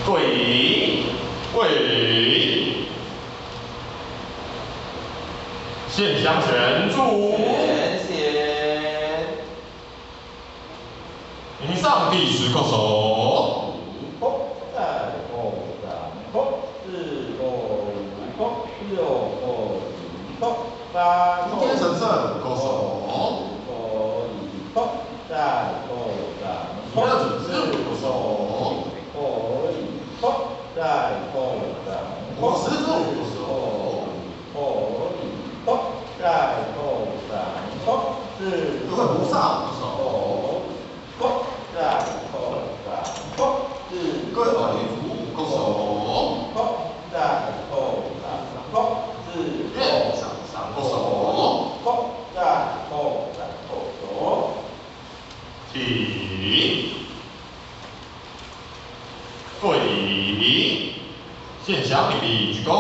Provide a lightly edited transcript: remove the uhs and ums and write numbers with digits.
跪，跪，献香神主，显现。迎上第十叩首。一叩，再叩，三叩，四叩，五叩，六叩，七叩，八叩。诸天神圣叩首。五叩，一叩，再叩，三叩，四叩首。五叩，一叩，再叩，三叩，四叩首。五叩，一叩，再叩，三叩，四各位菩萨叩首。叩，再叩，三叩，四各位法力主叩首。叩，再叩，三叩，四愿上上叩首。叩，再叩，三叩首。起。跪，献香礼毕，鞠躬。